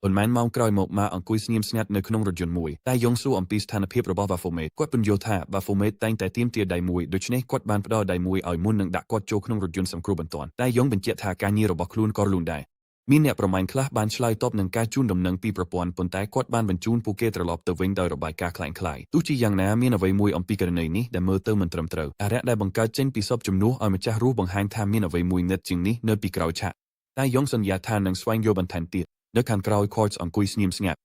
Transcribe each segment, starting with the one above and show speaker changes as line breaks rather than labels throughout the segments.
ប៉ុន្មានម៉ោងក្រោយមកម៉ាអង្គុយស្ងៀមស្ងាត់នៅក្នុងរថយន្តមួយតែយងសួរអំពីស្ថានភាពរបស់ Baphomet គាត់ពន្យល់ថា Baphomet តែងតែទាមទារដៃមួយដូច្នេះគាត់បានផ្ដល់ដៃមួយឲ្យមុននឹងដាក់គាត់ចូលក្នុងរថយន្តសង្គ្រោះបន្ទាន់តែយងបញ្ជាក់ថាការងាររបស់ខ្លួនក៏រលូនដែរមានអ្នកប្រមាញ់ខ្លះបានឆ្លើយតបនឹងការជូនដំណឹងពីប្រព័ន្ធប៉ុន្តែគាត់បានបញ្ជូនពួកគេត្រឡប់ទៅវិញដោយរបាយការណ៍ក្លែងក្លាយទោះជាយ៉ាងណាមានអ្វីមួយអំពីករណីនេះដែលមើលទៅមិនត្រឹមត្រូវអារក្សដែលបង្កើតចេញពីសពជំនួសឲ្យម្ចាស់រស់បង្ហាញថាមានអ្វីមួយនិតជាងនេះនៅពីក្រោយឆាកតែយងសន្យាថានឹងស្វែងយល់បន្ថែមទៀតនៅខាងក្រោយ Quartz អង្គុយស្ងៀមស្ងាត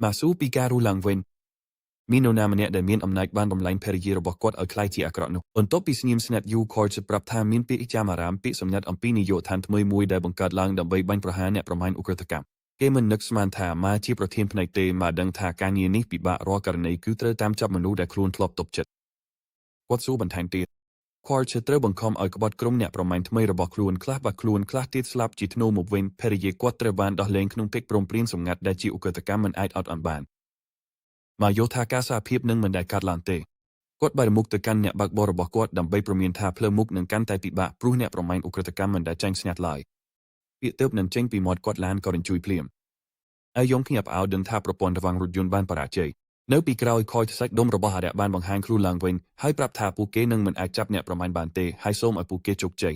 ់ម៉ាស៊ូពីការរស់ឡើងវិញមាននរណាម្នាក់ដែលមានអំណាចបានបំលែងភរិយារបស់គាត់ឲ្យក្លាយជាអាក្រក់នោះបន្ទាប់ពីស្ងៀមស្ងាត់យូរ Quartz ប្រាប់ថាមានពាក្យចាមអារាមពាក្យសម្ងាត់អំពីនាយកដ្ឋានថ្មីមួយដែលបង្កើតឡើងដើម្បីបាញ់ប្រហារអ្នកប្រមាញ់ឧក្រិដ្ឋកម្មគេមិននឹកស្មានថាម៉ាជាប្រធានផ្នែកទេម៉ាដឹងថាការងារនេះពិបាករាល់ករណីគឺត្រូវតាមចាប់មនុស្សដែលខ្លួនធ្លាប់ទប់ចិត្តគាត់សួរបន្ថែមទៀត Quartz ត្រូវបង្ខំឲ្យក្បត់ក្រុមអ្នកប្រមាញ់ថ្មីរបស់ខ្លួនខ្លះបាត់ខ្លួនខ្លះទៀតស្លាប់ជាធ្នូមកវិញភរិយាគាត់ត្រូវបានដោះលែងក្នុងកិច្ចព្រមព្រៀងសម្ងាត់ដែលជាឧក្រិដ្ឋកម្មមិនអាចអត់ឱនបានមកយល់ថាការសារភាពនឹងមិនដែលកាត់ឡើងទេគាត់បែរមុខទៅកាន់អ្នកបើកបររបស់គាត់ដើម្បីព្រមានថាផ្លូវមុខនឹងកាន់តែពិបាកព្រោះអ្នកប្រមាញ់ឧក្រិដ្ឋកម្មមិនដែលចាញ់ស្ងាត់ឡើយពាក្យទៅនឹងចេញពីមាត់គាត់ឡានក៏រញ្ជួយភ្លាមហើយយងភ្ញាក់ផ្អើលដឹងថាប្រព័ន្ធរវាងរថយន្តបានបរាជ័យនៅពីក្រោយខយសាច់ដុំរបស់អារក្សបានបង្ហាញខ្លួនឡើងវិញហើយប្រាប់ថាពួកគេនឹងមិនអាចចាប់អ្នកប្រមាញ់បានទេហើយសូមឲ្យពួកគេជោគជ័យ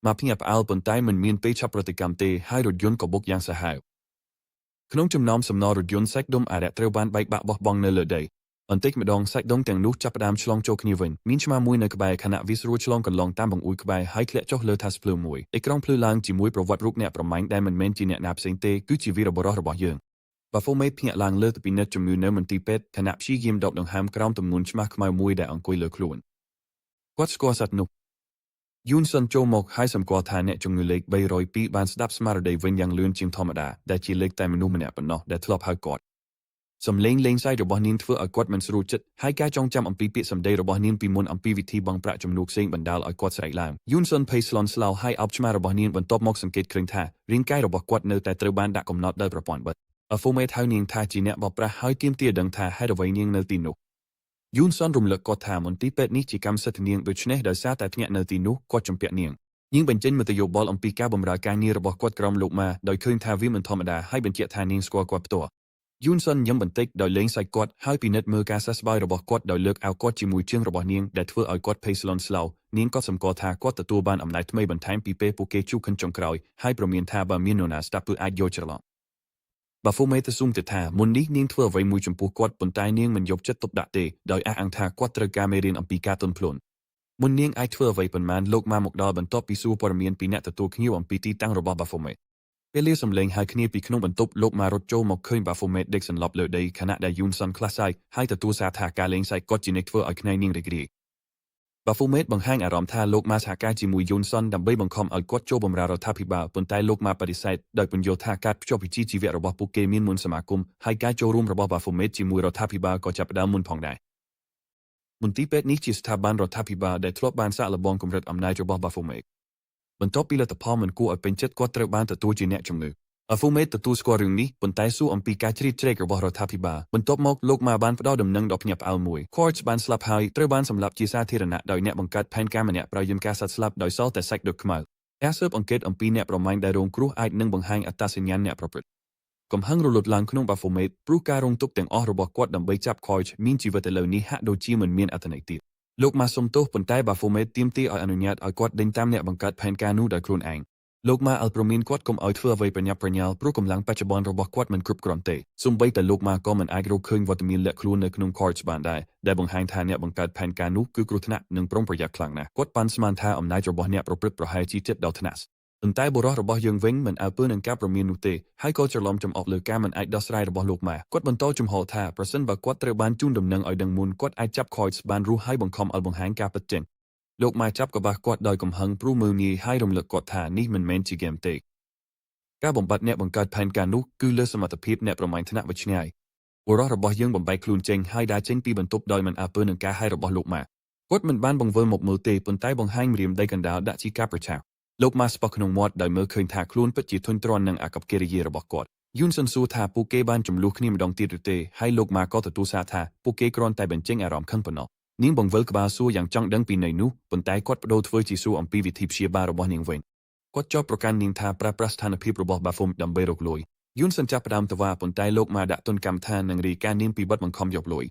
មកភ្ញាក់ផ្អើលប៉ុន្តែមិនមានពេលឆាប់ប្រតិកម្មទេហើយរថយន្តក៏បុកយ៉ាងសាហាវក្នុងចំណោមសំណល់រថយន្តសាច់ដុំអារក្សត្រូវបានបែកបាក់បោះបង់នៅលើដីបន្តិចម្ដងសាច់ដុំទាំងនោះចាប់ផ្ដើមឆ្លងចូលគ្នាវិញមានឆ្មាមួយនៅក្បែរខណៈវាស្រួលឆ្លងកន្លងតាមបង្អួចក្បែរហើយធ្លាក់ចុះលើថាសភ្លើងមួយអេក្រង់ភ្លឺឡើងជាមួយប្រវត្តិរូបអ្នកប្រមាញ់ដែលមិនមែនជាអ្នកណាផ្សេងទេគឺជាវីរបុរសរបស់យើងបាហ្វូមេភ្ញាក់ឡើងលើទៅពិនិត្យជំងឺនៅមន្ទីរពេទ្យខណៈព្យាយាមដកដង្ហើមក្រោមទម្ងន់ឆ្មាស់ខ្មៅមួយដែលអង្គុយលើខ្លួនគាត់ស្គាល់សត្វនោះយូនសុនចូលមកហើយសម្គាល់ថាអ្នកជំងឺលេខ302បានស្ដាប់ស្មារតីវិញយ៉ាងលឿនជាងធម្មតាដែលជាលេខតែមនុស្សម្នាក់ប៉ុណ្ណោះដែលធ្លាប់ហៅគាត់សំលេងលេងសើចរបស់នាងធ្វើឲ្យគាត់មិនស្រួលចិត្តហើយការចងចាំអំពីពាក្យសម្ដីរបស់នាងពីមុនអំពីវិធីបង់ប្រាក់ជំនួសផ្សេងបណ្ដាលឲ្យគាត់ស្រែកឡើងយូនសុនភ័យស្លន់ស្លោហើយអោបឆ្មារបស់នាងបន្ទាប់មកសង្កេតឃើញថារាងកាយរបស់គាត់នៅតែត្រូវបានដាក់កំណត់ដោយប្រព័ន្ធបិទអហ្វូមេតហៅនាងថាជាអ្នកបោកប្រាស់ហើយទាមទារដឹងថាហេតុអ្វីនាងនៅទីនោះយូនសុនរំលឹកគាត់ថាមន្ទីរពេទ្យនេះជាកម្មសិទ្ធិនាងដូច្នេះដោយសារតែភ្ញាក់នៅទីនោះគាត់ជំពាក់នាងនាងបញ្ចេញមតិយោបល់អំពីការបម្រើការងាររបស់គាត់ក្រោមលោកម៉ាដោយឃើញថាវាមិនធម្មតាហើយបញ្ជាក់ថានាងស្គាល់គាត់ផ្ទាល់យូនសុនញឹមបន្តិចដោយលេងសើចគាត់ហើយពិនិត្យមើលការសះស្បើយរបស់គាត់ដោយលើកអាវគាត់ជាមួយជើងរបស់នាងដែលធ្វើឲ្យគាត់ភ័យស្លន់ស្លោនាងក៏សម្គាល់ថាគាត់ទទួលបានអំណាចថ្មីបន្ថែមពីពេលពួកគេជួបគ្នាចុងក្រោយហើយព្រមានថាបើមាននរណាស្ដាប់គឺអាចយល់ច្រឡំបាហ្វូមេទៅស៊ុំទៅថាមុននេះនាងធ្វើអ្វីមួយចំពោះគាត់ប៉ុន្តែនាងមិនយកចិត្តទុកដាក់ទេដោយអះអាងថាគាត់ត្រូវការមេរៀនអំពីការទន់ភ្លន់មុននាងអាចធ្វើអ្វីប៉ុន្មានលោកមកមកដល់បន្ទាប់ពីសួរព័ត៌មានពីអ្នកទទួលភ្ញៀវអំពីទីតាំងរបស់បាហ្វូមេពេលលាសំលេងហៅគ្នាពីក្នុងបន្ទប់លោកមករត់ចូលមកឃើញបាហ្វូមេដេកសន្លប់លើដីខណៈដែលយូនសុនខ្លះសើចហើយទទួលសារថាការលេងសើចគាត់ជាអ្នកធ្វើឲ្យខ្នែងនាងរីករាយបាហ្វូមេតបង្ហាញអារម្មណ៍ថាលោកមកសហការជាមួយយូនសុនដើម្បីបង្ខំឲ្យគាត់ចូលបម្រើរដ្ឋាភិបាលប៉ុន្តែលោកមកបដិសេធដោយពន្យល់ថាការភ្ជាប់វិជ្ជាជីវៈរបស់ពួកគេមានមុនសមាគមហើយការចូលរួមរបស់បាហ្វូមេតជាមួយរដ្ឋាភិបាលក៏ចាប់ផ្ដើមមុនផងដែរមន្ទីរពេទ្យនេះជាស្ថាប័នរដ្ឋាភិបាលដែលធ្លាប់បានសាកល្បងកម្រិតអំណាចរបស់បាហ្វូមេតបន្ទាប់ពីលទ្ធផលមិនគួរឲ្យពេញចិត្តគាត់ត្រូវបានទទួលជាអ្នកជំងឺអាហ្វូមេតទទួលស្គាល់រឿងនេះប៉ុន្តែសួរអំពីការជ្រៀតជ្រែករបស់រដ្ឋាភិបាលបន្ទាប់មកលោកម៉ាបានផ្ដល់ដំណឹងដ៏ភ្ញាក់ផ្អើលមួយ Quartz បានស្លាប់ហើយត្រូវបានសម្លាប់ជាសាធារណៈដោយអ្នកបង្កើតផែនការម្នាក់ប្រើយន្តការសត្វស្លាប់ដោយសល់តែសាច់ដុតខ្មៅការស៊ើបអង្កេតអំពីអ្នកប្រមាញ់ដែលរងគ្រោះអាចនឹងបង្ហាញអត្តសញ្ញាណអ្នកប្រព្រឹត្តកំហឹងរលត់ឡើងក្នុងបាហ្វូមេតព្រោះការរងទុក្ខទាំងអស់របស់គាត់ដើម្បីចាប់ Quartz មានជីវិតឥឡូវនេះហាក់ដូចជាមិនមានអត្ថន័យទៀតលោកម៉ាសុំទោសប៉ុន្តែបាហ្វូមេតទាមទារឲ្យអនុញ្ញាតឲ្យគាត់ដេញតាមអ្នកបង្កើតផែនការនោះដោយខ្លួនឯងលោកម៉ាអល់ព្រមានគាត់កុំឲ្យធ្វើអ្វីប្រញាប់ប្រញាល់ព្រោះកម្លាំងបច្ចុប្បន្នរបស់គាត់មិនគ្រប់គ្រាន់ទេសូម្បីតែលោកម៉ាក៏មិនអាចរកឃើញវត្តមានលាក់ខ្លួននៅក្នុង Quartz បានដែរដែលបង្ហាញថាអ្នកបង្កើតផែនការនោះគឺគ្រោះថ្នាក់និងប្រុងប្រយ័ត្នខ្លាំងណាស់គាត់ប៉ាន់ស្មានថាអំណាចរបស់អ្នកប្រព្រឹត្តប្រហែលជាជិតដល់ថ្នាក់ប៉ុន្តែបុរសរបស់យើងវិញមិនអើពើនឹងការព្រមាននោះទេហើយក៏ច្រឡំចំអកលើការមិនអាចដោះស្រាយរបស់លោកម៉ាគាត់បន្តជំហរថាប្រសិនបើគាត់ត្រូវបានជូនដំណឹងឲ្យដឹងមុនគាត់អាចចាប់ Quartz បានរស់ហើយបង្ខំឲ្យបង្ហាញការពិតចេញលោកម៉ាចាប់កបាសគាត់ដោយកំហឹងព្រោះមើលងាយហើយរំលឹកគាត់ថានេះមិនមែនជាហ្គេមទេការបំបត្តិអ្នកបង្កើតផែនការនោះគឺលើសមត្ថភាពអ្នកប្រមាញ់ថ្នាក់វិឆ្ងាយបុរសរបស់យើងបំបែកខ្លួនចេញហើយដើរចេញពីបន្ទប់ដោយមិនអើពើនឹងការហៅរបស់លោកម៉ាគាត់មិនបានបង្វិលមកមើលទេប៉ុន្តែបង្ហាញម្រាមដៃកណ្ដាលដាក់ជាការប្រឆាំងលោកម៉ាស្បោះក្នុងមាត់ដោយមើលឃើញថាខ្លួនពិតជាធុញទ្រាន់នឹងអាកប្បកិរិយារបស់គាត់យូនសុនសួរថាពួកគេបានចំនួនគ្នាម្ដងទៀតឬទេហើយលោកម៉ាក៏ទទួលសារថាពួកគេគ្រាន់តែបញ្ចេញអារម្មណ៍ខឹងប៉ុណ្ណោះនាងបង្វិលក្បាលសួរយ៉ាងចង់ដឹងពីន័យនោះប៉ុន្តែគាត់បដូរធ្វើជាសួរអំពីវិធីព្យាបាលរបស់នាងវិញគាត់ចោទប្រកាន់នាងថាប្រើប្រាស់ស្ថានភាពរបស់បាហ្វុំដើម្បីរកលុយ យុនសិនចាប់ផ្ដើមតវ៉ាប៉ុន្តែលោកម៉ាដាក់ទណ្ឌកម្មថានឹងរាយការណ៍នាងពីបទបង្ខំយកលុយ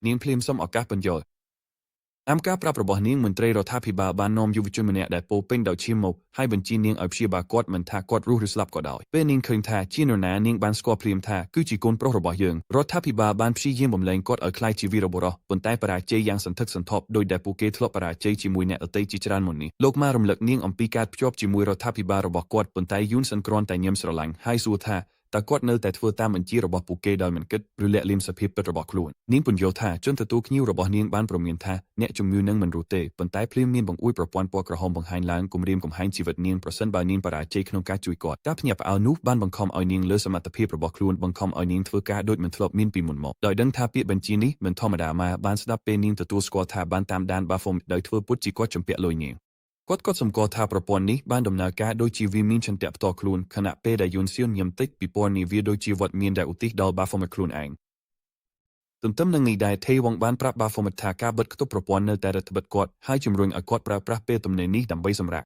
នាងភ្លាមសុំឱកាសពន្យល់តាមការប្រាប់របស់នាងមន្ត្រីរដ្ឋាភិបាលបាននាំយុវជនម្នាក់ដែលពោពេញដោយឈាមមកហើយបញ្ជានាងឲ្យព្យាបាលគាត់មិនថាគាត់រស់ឬស្លាប់ក៏ដោយពេលនាងឃើញថាជានរណានាងបានស្គាល់ភ្លាមថាគឺជាកូនប្រុសរបស់យើងរដ្ឋាភិបាលបានព្យាយាមបំលែងគាត់ឲ្យក្លាយជាវីរបុរសប៉ុន្តែបរាជ័យយ៉ាងសន្ធឹកសន្ធាប់ដោយដែលពួកគេធ្លាប់បរាជ័យជាមួយអ្នកដទៃជាច្រើនមុននេះលោកម៉ារំលឹកនាងអំពីការភ្ជាប់ជាមួយរដ្ឋាភិបាលរបស់គាត់ប៉ុន្តែយូនសិនគ្រាន់តែញឹមស្រឡាញ់ហើយសួរថាតើគាត់នៅតែធ្វើតាមបញ្ជារបស់ពួកគេដោយមិនគិតឬលាក់លៀមសភាពពិតរបស់ខ្លួននាងពន្យល់ថាជនទទួលភ្ញៀវរបស់នាងបានព្រមានថាអ្នកជំងឺនឹងមិនរស់ទេប៉ុន្តែភ្លាមមានបង្អួចប្រព័ន្ធពណ៌ក្រហមបង្ហាញឡើងគំរាមកំហែងជីវិតនាងប្រសិនបើនាងបរាជ័យក្នុងការជួយគាត់ការភ្ញាក់ផ្អើលនោះបានបង្ខំឲ្យនាងលើសមត្ថភាពរបស់ខ្លួនបង្ខំឲ្យនាងធ្វើការដូចមិនធ្លាប់មានពីមុនមកដោយដឹងថាពាក្យបញ្ជានេះមិនធម្មតាមកបានស្ដាប់ពេលនាងទទួលស្គាល់ថាបានតាមដានបាហ្វុំដោយធ្វើពុតជាគាត់ជំពាក់លុយនាងគាត់ក៏សម្គាល់ថាប្រព័ន្ធនេះបានដំណើរការដូចជាវាមានឆន្ទៈផ្ទាល់ខ្លួនខណៈពេលដែលយុនសៀនញឹមតិចពីពណ៌នេះវាដូចជាវត្តមានដែលឧទ្ទិសដល់បាហ្វុំខ្លួនឯងទន្ទឹមនឹងនេះដែរថេវងបានប្រាប់បាហ្វុំថាការបិទខ្ទប់ប្រព័ន្ធនៅតែរដ្ឋបិទគាត់ហើយជំរុញឲ្យគាត់ប្រើប្រាស់ពេលទំនេរនេះដើម្បីសម្រាក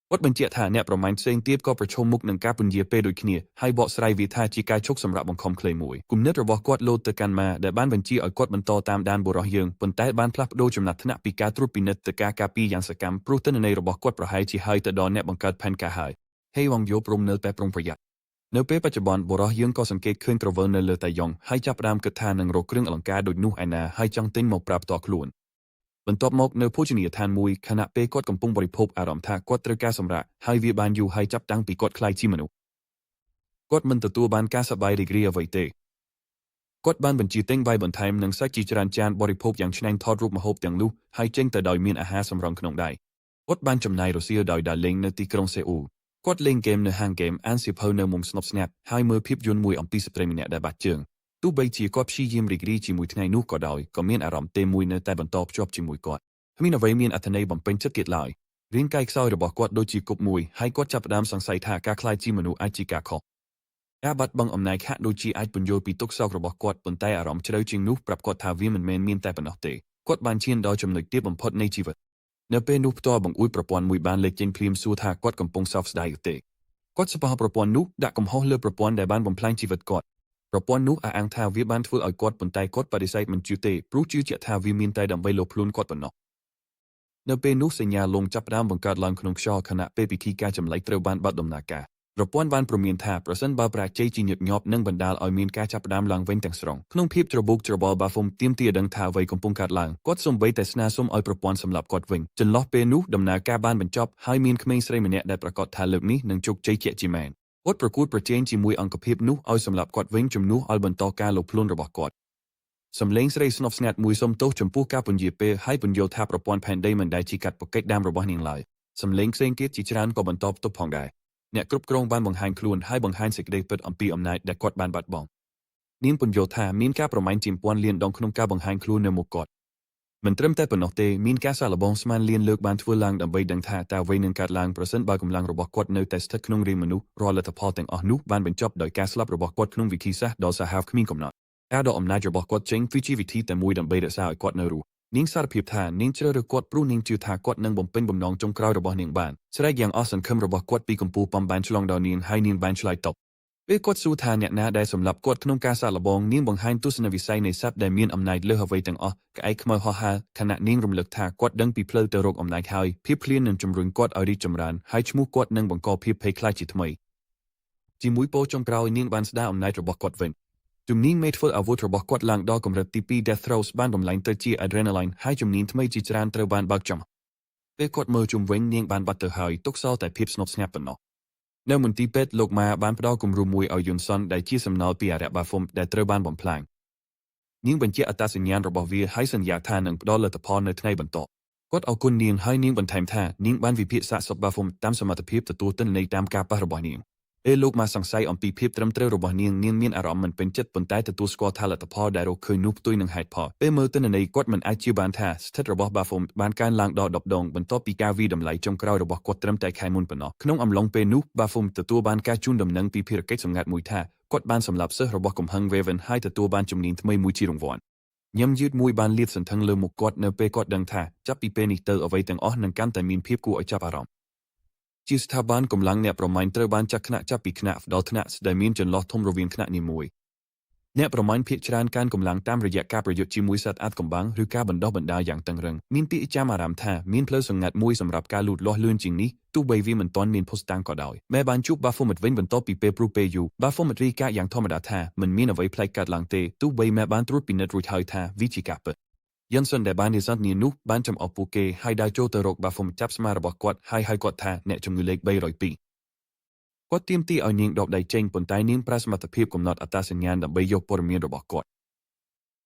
គាត់បញ្ជាក់ថាអ្នកប្រមាញ់ផ្សេងទៀតក៏ប្រឈមមុខនឹងការពន្យាពេលដូចគ្នាហើយបកស្រាយវាថាជាការឈប់សម្រាកបង្ខំខ្លីមួយគំនិតរបស់គាត់លោតទៅកាន់ម៉ាដែលបានបញ្ជាឲ្យគាត់បន្តតាមដានបុរសយើងប៉ុន្តែបានផ្លាស់ប្ដូរចំណាត់ថ្នាក់ពីការត្រួតពិនិត្យទៅការការពារយ៉ាងសកម្មព្រោះទិន្នន័យរបស់គាត់ប្រហែលជាហើយទៅដល់អ្នកបង្កើតផែនការហើយហេវងយល់ព្រមនៅតែប្រុងប្រយ័ត្ននៅពេលបច្ចុប្បន្នបុរសយើងក៏សង្កេតឃើញក្រវិលនៅលើតាយ៉ងហើយចាប់ផ្ដើមគិតថានឹងរកគ្រឿងអលង្ការដូចនោះឯណាហើយចង់ទិញមកប្រាប់ផ្ទាល់ខ្លួនបន្ទាប់មកនៅភោជនីយដ្ឋានមួយខណៈពេលគាត់កំពុងបរិភោគអារម្មណ៍ថាគាត់ត្រូវការសម្រាកហើយវាបានយូរហើយចាប់តាំងពីគាត់ក្លាយជាមនុស្សគាត់មិនទទួលបានការសប្បាយរីករាយអ្វីទេគាត់បានបញ្ជាទិញបាយបន្ថែមនិងសាច់ជាច្រើនចានបរិភោគយ៉ាងឆ្ងាញ់ថតរូបម្ហូបទាំងនោះហើយចេញទៅដោយមានអាហារសម្រន់ក្នុងដៃគាត់បានចំណាយរសៀលដោយដើរលេងនៅទីក្រុងសេអ៊ូលគាត់លេងហ្គេមនៅហាងហ្គេមអានសៀវភៅនៅមុំស្ងប់ស្ងាត់ហើយមើលភាពយន្តមួយអំពីស្ត្រីម្នាក់ដែលបាត់ជើងទោះបីជាគាត់ព្យាយាមរីករាយជាមួយថ្ងៃនោះក៏ដោយក៏មានអារម្មណ៍ទេមួយនៅតែបន្តភ្ជាប់ជាមួយគាត់គ្មានអ្វីមានអត្ថន័យបំពេញចិត្តទៀតឡើយរាងកាយខ្សោយរបស់គាត់ដូចជាគប់មួយហើយគាត់ចាប់ផ្ដើមសង្ស័យថាការក្លាយជាមនុស្សអាចជាការខុសការបាត់បង់អំណាចហាក់ដូចជាអាចពន្យល់ពីទុក្ខសោករបស់គាត់ប៉ុន្តែអារម្មណ៍ជ្រៅជាងនោះប្រាប់គាត់ថាវាមិនមែនមានតែប៉ុណ្ណោះទេគាត់បានឈានដល់ចំណុចទាបបំផុតនៃជីវិតនៅពេលនោះផ្ទាល់បង្អួចប្រព័ន្ធមួយបានលេចចេញភ្លាមសួរថាគាត់កំពុងសោកស្ដាយឬទេគាត់ស្គាល់ប្រព័ន្ធនោះដាក់កំហុសលើប្រព័ន្ធដែលបានបំផ្លាញជីវិតគាត់ប្រព័ន្ធនោះអះអាងថាវាបានធ្វើឲ្យគាត់ប៉ុន្តែគាត់បដិសេធមិនជឿទេព្រោះជឿជាក់ថាវាមានតែដើម្បីលុបខ្លួនគាត់ប៉ុណ្ណោះនៅពេលនោះសញ្ញាលងចាប់ផ្ដើមបង្កើតឡើងក្នុងខ្យល់ខណៈពេលពិធីការចម្លែកត្រូវបានបើកដំណើរការប្រព័ន្ធបានព្រមានថាប្រសិនបើប្រាជ័យជាញឹកញាប់នឹងបណ្ដាលឲ្យមានការចាប់ផ្ដើមឡើងវិញទាំងស្រុងក្នុងភាពច្របូកច្របល់បាហ្វុំទាមទារដឹងថាអ្វីកំពុងកើតឡើងគាត់សូម្បីតែស្នើសុំឲ្យប្រព័ន្ធសម្លាប់គាត់វិញចន្លោះពេលនោះដំណើរការបានបញ្ចប់ហើយមានក្មេងស្រីម្នាក់ដែលប្រកាសថាលើកនេះនឹងជោគជ័យជាក់ជាមែនគាត់ប្រកួតប្រជែងជាមួយអង្គភាពនោះឲ្យសម្លាប់គាត់វិញជំនួសឲ្យបន្តការលុបខ្លួនរបស់គាត់សំឡេងស្រីស្ងប់ស្ងាត់មួយសុំទោសចំពោះការពន្យាពេលហើយពន្យល់ថាប្រព័ន្ធផែនដីមិនដែលជាកាតព្វកិច្ចដើមរបស់នាងឡើយសំឡេងផ្សេងទៀតជាច្រើនក៏បន្តផ្ទុះផងដែរអ្នកគ្រប់គ្រងបានបង្ហាញខ្លួនហើយបង្ហាញសេចក្តីពិតអំពីអំណាចដែលគាត់បានបាត់បង់នាងពន្យល់ថាមានការប្រមាញ់ជាពាន់លានដងក្នុងការបង្ហាញខ្លួននៅមុខគាត់មិនត្រឹមតែប៉ុណ្ណោះទេមានការសាកល្បងស្មានលានលើកបានធ្វើឡើងដើម្បីដឹងថាតើអ្វីនឹងកើតឡើងប្រសិនបើកម្លាំងរបស់គាត់នៅតែស្ថិតក្នុងរាងមនុស្សរាល់លទ្ធផលទាំងអស់នោះបានបញ្ចប់ដោយការស្លាប់របស់គាត់ក្នុងវិធីសាស្ត្រដ៏សាហាវគ្មានកំណត់ការដកអំណាចរបស់គាត់ចេញគឺជាវិធីតែមួយដើម្បីរក្សាឲ្យគាត់នៅរស់នាងសារភាពថានាងជ្រើសរើសគាត់ព្រោះនាងជឿថាគាត់នឹងបំពេញបំណងចុងក្រោយរបស់នាងបានស្រែកយ៉ាងអស់សង្ឃឹមរបស់គាត់ពីកំពូលប៉មបានឆ្លងដល់នាងហើយនាងបានឆ្លើយតបពេលគាត់សួរថាអ្នកណាដែលសម្លាប់គាត់ក្នុងការសាកល្បងនាងបង្ហាញទស្សនវិស័យនៃសត្វដែលមានអំណាចលើសអ្វីទាំងអស់ក្អែកខ្មៅហោះហើរខណៈនាងរំលឹកថាគាត់ដឹងពីផ្លូវទៅរកអំណាចហើយភាពឃ្លាននឹងជំរុញគាត់ឲ្យរីកចម្រើនហើយឈ្មោះគាត់នឹងបង្កភាពភ័យខ្លាចជាថ្មីជាមួយពោចុងក្រោយនាងបានស្ដារអំណាចរបស់គាត់វិញជំនាញមេធ្វើអាវុធរបស់គាត់ឡើងដល់កម្រិតទី2 Death Throws បានបំលែងទៅជា Adrenaline ហើយជំនាញថ្មីជាច្រើនត្រូវបានបើកចំពេលគាត់មើលជុំវិញនាងបានបាត់ទៅហើយទុកសល់តែភាពស្ងប់ស្ងាត់ប៉ុណ្ណោះនៅមន្ទីរពេទ្យលោកម៉ាបានផ្ដល់គំរូមួយឲ្យយុនសុនដែលជាសំណល់ពីអារក្សបាហ្វុំដែលត្រូវបានបំផ្លាញនាងបញ្ជាក់អត្តសញ្ញាណរបស់វាហើយសន្យាថានឹងផ្ដល់លទ្ធផលនៅថ្ងៃបន្ទាប់គាត់អរគុណនាងហើយនាងបន្ថែមថានាងបានវិភាគសាកសពបាហ្វុំតាមសមត្ថភាពទទួលទិន្នន័យតាមការប៉ះរបស់នាងពេលលោកមកសង្ស័យអំពីភាពត្រឹមត្រូវរបស់នាងនាងមានអារម្មណ៍មិនពេញចិត្តប៉ុន្តែទទួលស្គាល់ថាលទ្ធផលដែលរកឃើញនោះផ្ទុយនឹងហេតុផលពេលមើលទិន្នន័យគាត់មិនអាចជឿបានថាស្ថិតរបស់បាហ្វុំបានកើនឡើងដល់10ដងបន្ទាប់ពីការវាយតម្លៃចុងក្រោយរបស់គាត់ត្រឹមតែខែមុនប៉ុណ្ណោះក្នុងអំឡុងពេលនោះបាហ្វុំទទួលបានការជូនដំណឹងពីភារកិច្ចសម្ងាត់មួយថាគាត់បានសម្លាប់សិស្សរបស់កំហឹង Raven ហើយទទួលបានជំនាញថ្មីមួយជារង្វាន់ញឹមយឺតមួយបានលាតសន្ធឹងលើមុខគាត់នៅពេលគាត់ដឹងថាចាប់ពីពេលនេះទៅអ្វីទាំងអស់នឹងកាន់តែមានភាពគួរឲ្យចាប់អារម្មណ៍ ជាស្ថាប័នកម្លាំងអ្នកប្រមាញ់ត្រូវបានចាត់ថ្នាក់ចាប់ពីថ្នាក់ដល់ថ្នាក់ដែលមានចន្លោះធំរវាងថ្នាក់នីមួយអ្នកប្រមាញ់ភាគច្រើនកើនកម្លាំងតាមរយៈការប្រយុទ្ធជាមួយសត្វអាថ៌កំបាំងឬការបណ្ដុះបណ្ដាលយ៉ាងតឹងរឹងមានពាក្យចាំអារម្មណ៍ថាមានផ្លូវសម្ងាត់មួយសម្រាប់ការលូតលាស់លឿនជាងនេះទោះបីវាមិនទាន់មានភស្តុតាងក៏ដោយម៉ែបានជួប Baphomet វិញបន្ទាប់ពីពេលព្រុសពេលយូរ Baphomet រាយការណ៍យ៉ាងធម្មតាថាមិនមានអ្វីប្លែកកើតឡើងទេទោះបីម៉ែបានត្រួតពិនិត្យរួចហើយថាវាជាការពិត យិនសុនដែលបាននិស័ននានោះបានចំអកពួកគេហើយដើរចូលទៅរក Baphomet ចាប់ស្មារបស់គាត់ហើយហៅគាត់ថាអ្នកជំងឺលេខ302គាត់ទាមទារឲ្យនាងដកដៃចេញប៉ុន្តែនាងប្រើសមត្ថភាពកំណត់អត្តសញ្ញាណដើម្បីយកព័ត៌មានរបស់គាត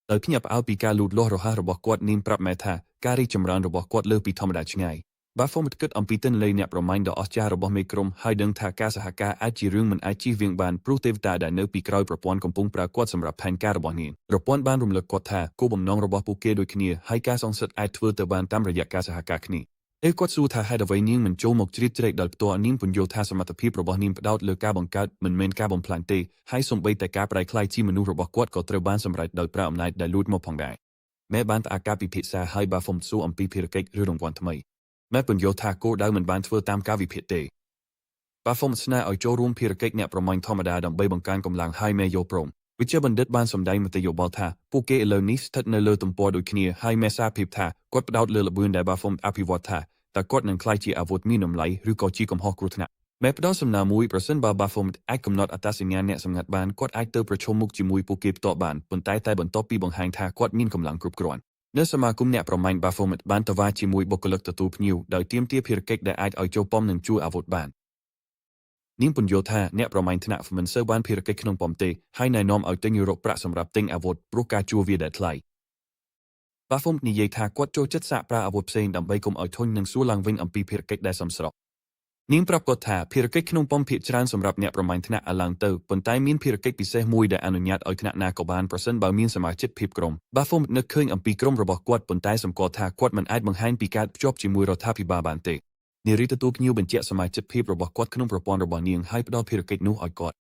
់ដោយភ្ញាក់ផ្អើលពីការលូតលាស់រហ័សរបស់គាត់នាងប្រាប់ម៉ែថាការរីកចម្រើនរបស់គាត់លើសពីធម្មតាឆ្ងាយ Baphomet គិតអំពីទិន្នន័យអ្នកប្រមាញ់ដ៏អស្ចារ្យរបស់មេក្រុមហើយដឹងថាការសហការអាចជារឿងមិនអាចជៀសវាងបានព្រោះទេវតាដែលនៅពីក្រោយប្រព័ន្ធកំពុងប្រើគាត់សម្រាប់ផែនការរបស់នាងប្រព័ន្ធបានរំលឹកគាត់ថាគោលបំណងរបស់ពួកគេដូចគ្នាហើយការសងសឹកអាចធ្វើទៅបានតាមរយៈការសហការគ្នាពេលគាត់សួរថាហេតុអ្វីនាងមិនចូលមកជ្រៀតជ្រែកដោយផ្ទាល់នាងពន្យល់ថាសមត្ថភាពរបស់នាងផ្ដោតលើការបង្កើតមិនមែនការបំផ្លាញទេហើយសូម្បីតែការប្រែក្លាយជាមនុស្សរបស់គាត់ក៏ត្រូវបានសម្រេចដោយប្រើអំណាចដែលលួចមកផងដែរម៉ែបានផ្អាកការពិភាក្សាហើយ Baphomet សួរអំពីភារកិច្ចឬរង្វាន់ថ្មីម៉ែពន្យល់ថាគោលដៅមិនបានធ្វើតាមការវិភាគទេ Baphomet ស្នើឲ្យចូលរួមភារកិច្ចអ្នកប្រមាញ់ធម្មតាដើម្បីបង្កើនកម្លាំងហើយម៉ែយល់ព្រមវិជ្ជបណ្ឌិតបានសម្ដែងមតិយោបល់ថាពួកគេឥឡូវនេះស្ថិតនៅលើទំព័រដូចគ្នាហើយម៉ែសារភាពថាគាត់ផ្ដោតលើល្បឿនដែល Baphomet អភិវឌ្ឍថាតើគាត់នឹងក្លាយជាអាវុធមានតម្លៃឬក៏ជាកំហុសគ្រោះថ្នាក់ម៉ែផ្ដល់សំណើមួយប្រសិនបើ Baphomet អាចកំណត់អត្តសញ្ញាណអ្នកសម្ងាត់បានគាត់អាចទៅប្រឈមមុខជាមួយពួកគេផ្ទាល់បានប៉ុន្តែតែបន្ទាប់ពីបង្ហាញថាគាត់មានកម្លាំងគ្រប់គ្រាន់នៅសមាគមអ្នកប្រមាញ់ Baphomet បានតវ៉ាជាមួយបុគ្គលិកទទួលភ្ញៀវដោយទាមទារភារកិច្ចដែលអាចឲ្យចូលប៉ុមនិងជួលអាវុធបាននាងពន្យល់ថាអ្នកប្រមាញ់ថ្នាក់មិនសូវបានភារកិច្ចក្នុងប៉ុមទេហើយណែនាំឲ្យទិញរកប្រាក់សម្រាប់ទិញអាវុធព្រោះការជួលវាដែលថ្លៃ Baphomet និយាយថាគាត់ចូលចិត្តសាកប្រើអាវុធផ្សេងដើម្បីកុំឲ្យធុញនិងសួរឡើងវិញអំពីភារកិច្ចដែលសមស្របនាងប្រាប់គាត់ថាភារកិច្ចក្នុងប៉ុមភាគច្រើនសម្រាប់អ្នកប្រមាញ់ថ្នាក់ឲ្យឡើងទៅប៉ុន្តែមានភារកិច្ចពិសេសមួយដែលអនុញ្ញាតឲ្យថ្នាក់ណាក៏បានប្រសិនបើមានសមាជិកភាពក្រុម Baphomet នឹកឃើញអំពីក្រុមរបស់គាត់ប៉ុន្តែសម្គាល់ថាគាត់មិនអាចបង្ហាញពីការភ្ជាប់ជាមួយរដ្ឋាភិបាលបានទេនារីទទួលភ្ញៀវបញ្ជាក់សមាជិកភាពរបស់គាត់ក្នុងប្រព័ន្ធរបស់នាងហើយផ្ដល់ភារកិច្ចនោះឲ្យគាត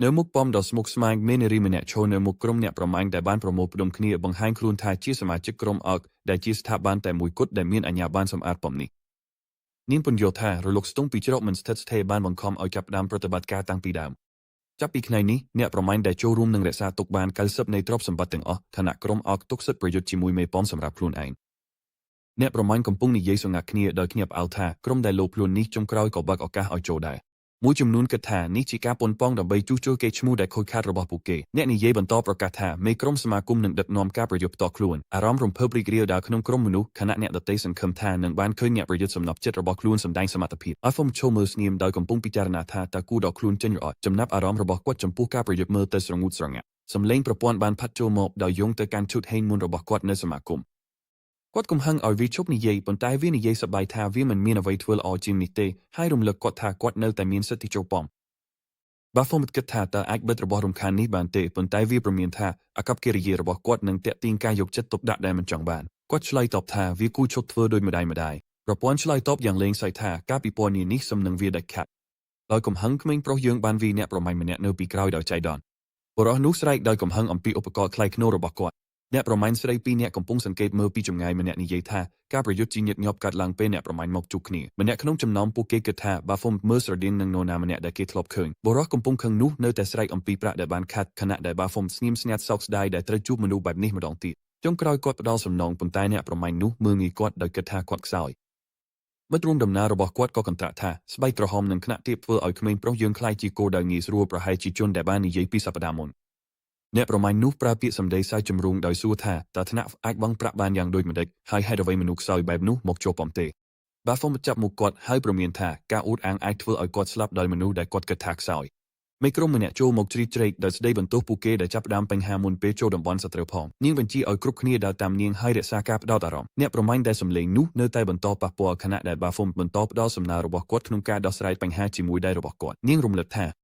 ់នៅមុខប៉ុមដ៏ស្មុគស្មាញមាននារីម្នាក់ឈរនៅមុខក្រុមអ្នកប្រមាញ់ដែលបានប្រមូលផ្ដុំគ្នាបង្ហាញខ្លួនថាជាសមាជិកក្រុមអកដែលជាស្ថាប័នតែមួយគត់ដែលមានអាជ្ញាប័ណ្ណសម្អាតប៉ុមនេះនាងពន្យល់ថារលកស្ទង់ពីច្រកមិនស្ថិតស្ថេរបានបង្ខំឲ្យចាប់ផ្ដើមប្រតិបត្តិការតាំងពីដើមចាប់ពីថ្ងៃនេះអ្នកប្រមាញ់ដែលចូលរួមនឹងរក្សាទុកបាន90នៃទ្រព្យសម្បត្តិទាំងអស់ខណៈក្រុមអកទុកសិទ្ធិប្រយុទ្ធជាមួយមេប៉ុមសម្រាប់ខ្លួនឯងអ្នកប្រមាញ់កំពុងនិយាយសម្ងាត់គ្នាដោយភ្ញាក់ផ្អើលថាក្រុមដែលលោខ្លួននេះចុងក្រោយក៏បើកឱកាសឲ្យចូលដែរមួយចំនួនគិតថានេះជាការប៉ុនប៉ងដើម្បីជួសជុលកេរ្តិ៍ឈ្មោះដែលខូចខាតរបស់ពួកគេអ្នកនិយាយបន្តប្រកាសថាមេក្រុមសមាគមនឹងដឹកនាំការប្រយុទ្ធផ្ទាល់ខ្លួនអារម្មណ៍រំភើបរីករាលដាលក្នុងក្រុមមនុស្សខណៈអ្នកដទៃសង្ឃឹមថានឹងបានឃើញអ្នកប្រយុទ្ធសំណប់ចិត្តរបស់ខ្លួនសម្ដែងសមត្ថភាពអាហ្វុំឈោមើលស្ងៀមដោយកំពុងពិចារណាថាតើគួរដកខ្លួនចេញឬអត់ចំណាប់អារម្មណ៍របស់គាត់ចំពោះការប្រយុទ្ធមើលទៅស្រងូតស្រងាត់សំឡេងប្រព័ន្ធបានផាត់ចូលមកដោយយោងទៅកាន់ឈុតហេងមុនរបស់គាត់នៅសមាគមគាត់កំហឹងឲ្យវាឈប់និយាយប៉ុន្តែវានិយាយសប្បាយថាវាមិនមានអ្វីធ្វើល្អជាងនេះទេហើយរំលឹកគាត់ថាគាត់នៅតែមានសិទ្ធិចូលប៉ុម Baphomet គិតថាតើអាចបិទរបស់រំខាននេះបានទេប៉ុន្តែវាព្រមានថាអាកប្បកិរិយារបស់គាត់នឹងទាក់ទាញការយកចិត្តទុកដាក់ដែលមិនចង់បានគាត់ឆ្លើយតបថាវាគួរឈប់ធ្វើដោយម្ដាយម្ដាយប្រព័ន្ធឆ្លើយតបយ៉ាងលេងសើចថាការពិពណ៌នានេះសំនឹងវាដាច់ខាត់ដោយកំហឹងក្មេងប្រុសយើងបានវាយអ្នកប្រមាញ់ម្នាក់នៅពីក្រោយដោយចៃដន្យបុរសនោះស្រែកដោយកំហឹងអំពីឧបករណ៍ថ្លៃថ្នូររបស់គាត់អ្នកប្រមាញ់ស្រីពីរនាក់កំពុងសង្កេតមើលពីចម្ងាយម្នាក់និយាយថាការប្រយុទ្ធជាញឹកញាប់កាត់ឡើងពេលអ្នកប្រមាញ់មកជួបគ្នាម្នាក់ក្នុងចំណោមពួកគេគិតថា Baphomet មើលស្រដៀងនឹងនរណាម្នាក់ដែលគេធ្លាប់ឃើញបុរសកំពុងខឹងនោះនៅតែស្រែកអំពីប្រាក់ដែលបានខាត់ខណៈដែល Baphomet ស្ងៀមស្ងាត់សោកស្ដាយដែលត្រូវជួបមនុស្សបែបនេះម្ដងទៀតចុងក្រោយគាត់ផ្ដល់សំណងប៉ុន្តែអ្នកប្រមាញ់នោះមើលងាយគាត់ដោយគិតថាគាត់ខ្សោយមិត្តរួមដំណើររបស់គាត់ក៏កន្ត្រាក់ថាស្បែកក្រហមនឹងថ្នាក់ទាបធ្វើឲ្យក្មេងប្រុសយើងក្លាយជាគោលដៅងាយស្រួលប្រហែលជាជនដែលបាននិយាយពីសប្តាហ៍មុនអ្នកប្រមាញ់នោះប្រើពាក្យសម្ដីសើចជំរុងដោយសួរថាតើថ្នាក់អាចបង់ប្រាក់បានយ៉ាងដូចម្តេចហើយហេតុអ្វីមនុស្សខ្សោយបែបនោះមកចូលប៉ុមទេ Baphomet ចាប់មុខគាត់ហើយព្រមានថាការអួតអាងអាចធ្វើឲ្យគាត់ស្លាប់ដោយមនុស្សដែលគាត់គិតថាខ្សោយមេក្រុមម្នាក់ចូលមកជ្រៀតជ្រែកដោយស្ដីបន្ទោសពួកគេដែលចាប់ផ្ដើមបញ្ហាមុនពេលចូលតំបន់សត្រូវផងនាងបញ្ជាឲ្យគ្រប់គ្នាដើរតាមនាងហើយរក្សាការផ្ដោតអារម្មណ៍អ្នកប្រមាញ់ដែលសម្លេងនោះនៅតែបន្តប៉ះពាល់ខណៈដែល Baphomet បន្តផ្ដល់សំណើរបស់គាត់ក្នុងការដោះស្រាយបញ្ហាជាមួយដៃរបស់គាត់នាងរំលឹកថា